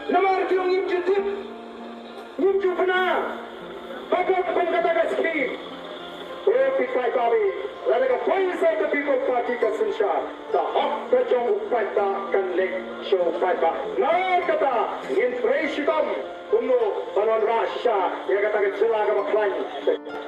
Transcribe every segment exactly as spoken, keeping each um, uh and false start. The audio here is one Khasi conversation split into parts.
Namar ki ong ngim ju tip, ngim ju pynah. Ba kum kata ka skim. O phi paidbah, lada ka Voice of the People Party ka synshar, ka hok ka jong u paidbah kan leit sha u paidbah. Namar kata ngin trei shitom kumno ban wanrah shisha ïa kata ka jylla kaba khlaiñ.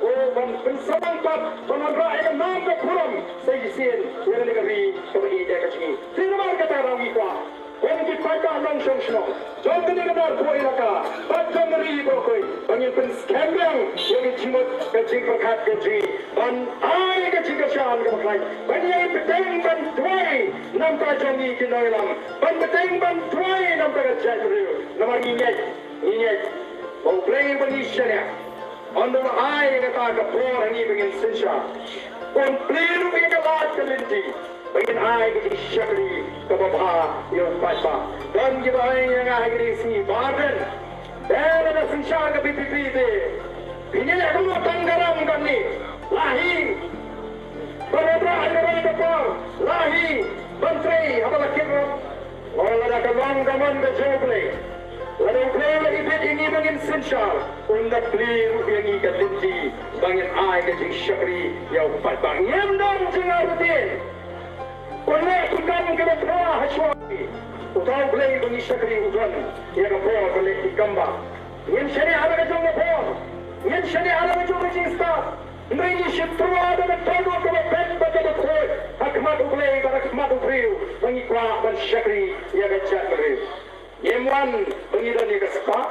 O ban pynsamang pat ban wanrah ïa ka nam ka burom sa shisien ïa kane ka ri kaba ïeit ka jong ngi. Te namar kata ngi kwah kum ki paidbah nongshong shnong jong kane ka Narpuh Elaka bad jong ka ri baroh kawei, ba ngin pynskhem biang ïa ka jingmut ka jingpyrkhat ka jong ngi ban ai ka jingkyrshan kaba khlaiñ, ban ïai bteng ban duwai na ka bynta jong ngi ki nongïalam, ban bteng ban duwai na ka bynta ka jaitbynriew. Namar ngi ngeit, ngi ngeit ba U Blei ba ngi shaniah un da ai ïa kata ka bor ha ngi ba ngin synshar. Un plie ruh ïa ka lad ka lynti ba ngin ai ka jingshakri kaba bha ïa u paidbah. Don kiba ong ïa nga ha kine ki sngi, Bah Ardent, te lada synshar ka VPP te phin ïaleh kumno tang ka ram kane? La hi ban wanrah ïa ka roi ka par, la hi ban trei haba la kit ram. Ong lada ka long ka mon ka jong U Blei, lada U Blei u la ibit ïa ngi ba ngin synshar, un da plie ruh ïa ngi ka lynti ba ngin ai ka jingshakri ïa u paidbah. Ngim don jingïaroh rutin. Pynlong pynban kaba phra ha shuwa. Uta U Blei ba ngi shakri u don ïa ka bor ban leh ki kam ba. Ngin shaniah ha la ka jong ka bor, ngin shaniah ha la ka jong ka jingstad. Hynrei ngi shu tyrwa da ka dohnud kaba beit bad kaba khuid ha khmat U Blei bad ha khmat u briew ba ngi kwah ban shakri ïa ka jaitbynriew. Ngim wan ba ngi don ïa ka spah,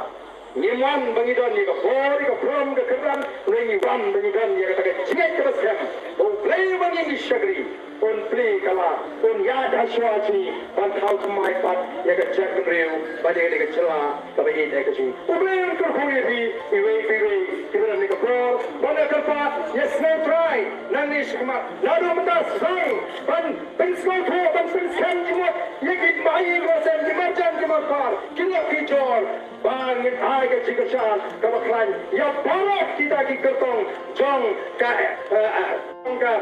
ngim wan ba ngi don ïa ka bor, ïa ka burom, ka kyrdan, hynrei ngi wan ba ngi don ïa kata ka jingngeit kaba skhem ba U Blei ba ngi ngi shakri un plie ka lad, un ïaid ha shuwa jong ngi ban thaw thymmai pat ïa ka jaitbynriew bad ïa ka jylla kaba ïeit ka jong ngi. U Blei un kyrkhu ïa phi iwei pa iwei kiba don ïa ka bor ban ïa kyrpad ïa sngewtrai nangne shakhmat. Naduh mynta sdang ban pynsngewthuh, ban pynskhem jingmut ïa ki bahaïing bahasem, ki marjan ki marpar, ki lok ki jor, ba ngin ai ka jingkyrshan kaba khlaiñ ïa baroh kita ki kyrtong jong ka, eh, eh, jong ka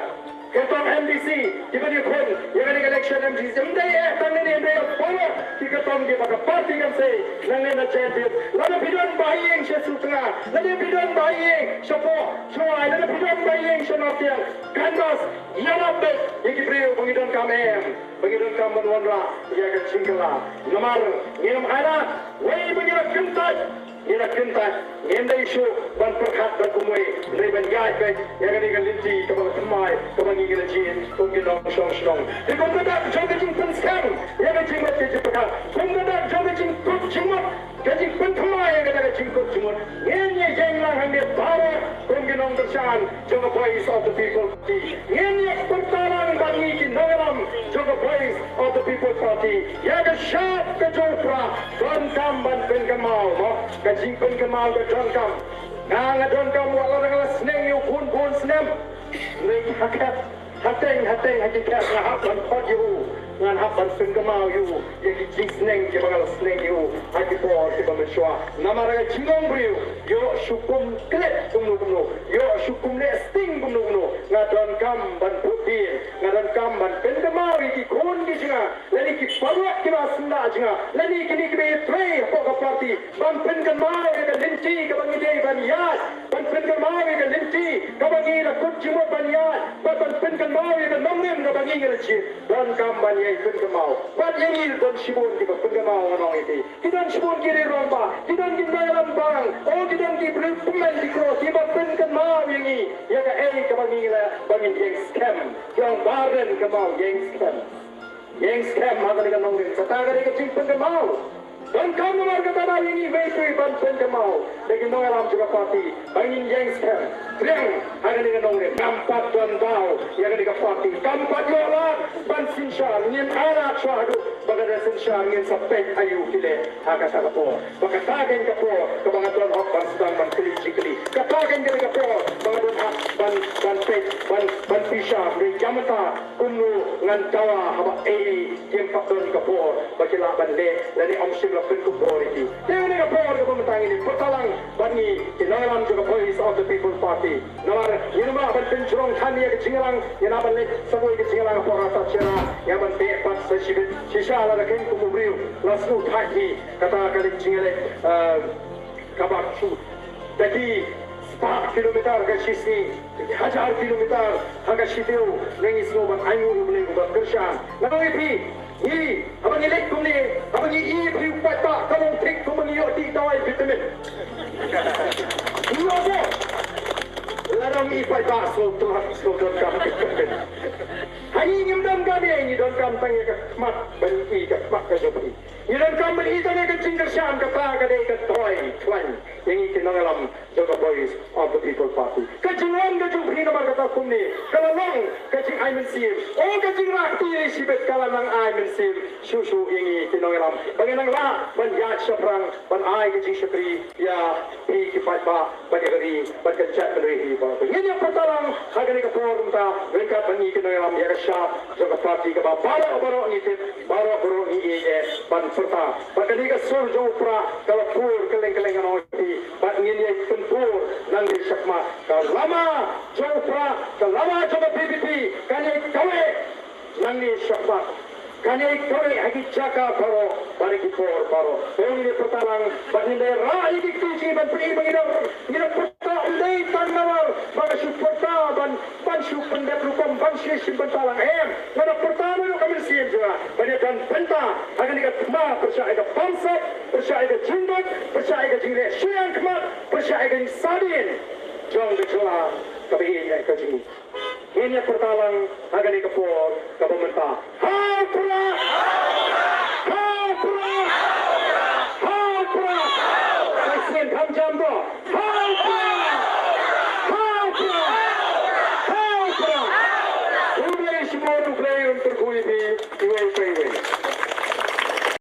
kyrtong MDC kiba ïakhun ïa kane ka election MDC. Ym dei eh tang kane, ym dei, ïa baroh ki kyrtong kiba ka party kan sei nangne na Jaintia. Lada phi don bahaïing sha Sohra, lada phi don bahaïing shapoh Jowai, lada phi don bahaïing sha North Siang, canvass, ïarap beit ïa ki briew ba ngi donkam, em, ba ngi donkam ban wanrah ïa ka jingkylla. Namar ngim ailad, wei ba ngi la kyntait, ngi la kyntait, ngim dei shuh ban pyrkhat bad kumwei, hynrei ban ïaid beit ïa kane ka lynti kaba la thymmai kaba ngi ngi la jied kum ki nongshong shnong. Te kum ka dak jong ka jingpynskhem ïa ka jingmut ka jingpyrkhat, kum ka dak jong ka jingkut jingmut, ka jingpynthymmai ïa kata ka jingkut jingmut, ngin ïa ïeng lang hangne baroh kum ki nongkyrshan jong ka Voice of the People Party. Ngin ïa pyrta lang bad ngi ki nongïalam jong ka Voice of the People Party ïa ka shap ka jong u Prah. Donkam ban pynkynmaw, mo, ka jingpynkynmaw ka donkam. Nga, nga donkam wat la dang la sneng ïa u bun bun snem. Hynrei ha khet, hateng hateng ha ki khet nga hap ban khot ïa u, ngan hap ban pynkynmaw ïa u ïa ki jingsneng kiba nga la sneng ïa u ha ki por kiba mynshuwa. Namar ka jinglong briew, ïoh shu kum klet kumno kumno, ïoh shu kum leh sting kumno kumno, nga donkam ban bud dien, nga donkam ban pynkynmaw ïa ki khun ki jong nga, lane ki paralok kiba syndah jong nga, lane kine kiba ïatrei hapoh ka party, ban pynkynmaw ïa ka lynti kaba ngi dei ban ïaid, ban pynkynmaw ïa ka lynti kaba ngi la kut jingmut ban ïaid, bad ban pynkynmaw ïa ka nongrim kaba ngi ngi la jied. Donkam ban ïai pynkynmaw. Bad ïa ngi don shibun kiba pynkynmaw, nga ong ïa phi. Ki don shibun ki rangbah, ki don ki nongïalam bang, o ki don ki briew pynmen ki kro, kiba pynkynmaw ïa ngi ïa kaei kaba ngi ngi la, ba ngin ïeng skhem. Ki ong Bah Ardent kynmaw, ïeng skhem. Ïeng skhem ha kane ka nongrim. Kata ka dei ka jingpynkynmaw. Donkam namar kata ba ïa ngi wei pa wei ban pynkynmaw da ki nongïalam jong ka party ba ngin ïeng skhem. Pdiang ha kane ka nongrim. Kam pat don daw ïa kane ka party. Kam pat ïoh lad ban synshar. Ngin ailad shuwa haduh ba ka dei synshar, ngin sa peit aïu ki leh ha kata ka por. Ba kata kein ka por kaba nga don hok ban sdang ban kylli jingkylli. Kata kein ka dei ka por ba nga don hok ban, ban peit, ban, ban peit Shisha, hynrei ïa mynta kumno ngan dawa haba ei ei kim pat don ka por ba ki lah ban leh lane ym shym la pynkup bor ïa ki. Te kane ka por kaba mynta ngin ïa pyrta lang bad ngi ki nongïalam jong ka Voice of the People Party. Namar ngim lah ban pynjrong than ïa ka jingïalang, ngim lah ban leit sa kawei ka jingïalang ha por artat shi ïa ban beh pat sa shibit. Shisha lada kein kum u briew la sngewthuh hi kata ka leit jingïaleh, eh, kaba shu da ki spah kilometer ka shisngi, hajar kilometer ha ka shiteng, ngi sngew ban ainguh ïa U Blei uba kyrshan. Nga ong ïa phi, ngi, haba ngi leit kumne, haba ngi ïohi ïa phi u paidbah, ka long thik kumba ngi ïoh dih dawai vitamin. Ngi ïoh dih. Lada ngi paidbah sngewthuh, sngewthuh ka vitamin. Ha ngi ngim donkam ïa, ngi donkam tang ïa ka khmat ban ïohi ka khmat ka jong phi. Ngi donkam ban ïohi tang ïa ka jingkyrshan, kata ka dei ka dawai khlaiñ ïa ngi ki nongïalam jong ka Voice of the People Party. Ka jingwan ka jong phi namar kata kumne ka la long ka jingai mynsiem. O ka jingrah kti shibit ka la nang ai mynsiem shuh shuh ïa ngi ki nongïalam ba ngin nang lah ban ïaid shaphrang ban ai ka jingshakri ïa phi ki paidbah, ban ïa ka ri, ban kynjah kynroi hi baroh. Ngin ïa pyrta lang ha kane ka por mynta ryngkat bad ngi ki nongïalam ïa ka shap jong ka party kaba baroh baroh ngi tip, baroh baroh ngi ïeit ban pyrta. Bad kane ka sur jong u Prah ka la pur kylleng kylleng, ngan ong ïa phi, bad ngin ïa pynpur nangne shakhmat. Ka lama jong u Prah, ka lama jong ka VPP kan ïa kaweh nangne shakhmat. Kan ïa kaweh ha ki jaka baroh bad ha ki por baroh. Te ngin ïa pyrta lang bad ngin da rah ïa ki kti jong ngi ban pyni ba ngi da, ngi da pyrta ym dei tang namar ba ka shu pyrta ban, ban shu pyndep rukom, ban shu shim bynta lang, em. Nga da pyrta naduh ka mynsiem jong nga ban ïa don bynta ha kane ka thma pyrshah ïa ka bamsap, pyrshah ïa ka jingduk, pyrshah ïa ka jingleh shuh ïa ka khmat, pyrshah ïa ka jingsadien jong ka jylla kaba ïeit ka jong ngi. Ngin ïa pyrta lang ha kane ka por kaba mynta. Ha u Prah! Ha u Prah! Ha u Prah! Sa shisien kham jam to. Ha u Prah! Ha u Prah! Ha u Prah! U Blei shibun, U Blei un kyrkhu ïa phi iwei pa iwei.